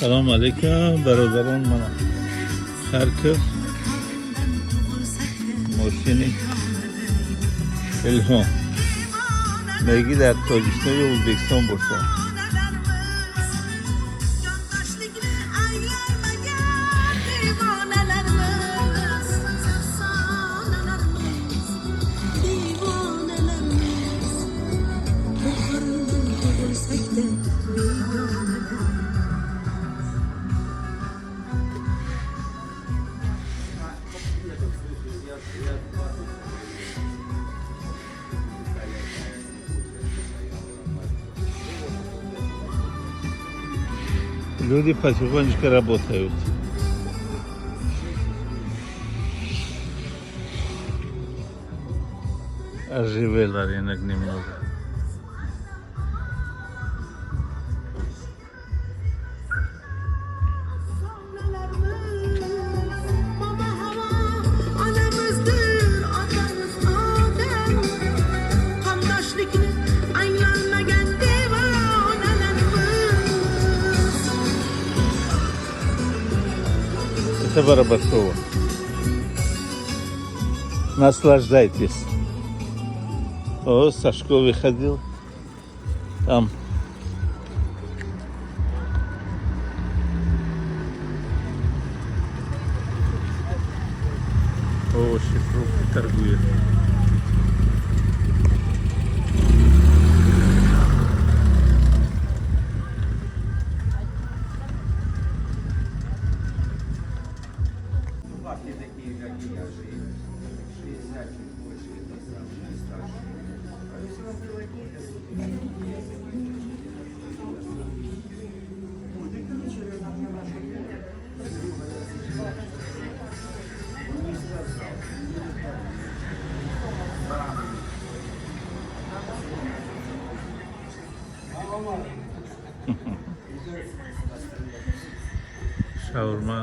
Салом алейкум, бародарон, мана Харков, мошини Илҳом меги дар Тоҷикистон ё Ӯзбекистон бошад. Jondoshlikni anglamagan devonalarmiz, afsonalarmiz, devonalarmiz. Buxorondan tug'ilsak-da begonalar. Люди потихонечку работают. Оживела рынок немного. Afsonalarmiz. Bobo Havo onamizdir, otamiz Odam. Qondoshlikni anglolmagan devonalarmiz. Это Барабашова. Наслаждайтесь. О, Сашко выходил. Там. Овощи, фрукты торгует. Парни такие, как и я, же, 60 чуть больше, это самое, ну и старше. А если вам было. Шаурма.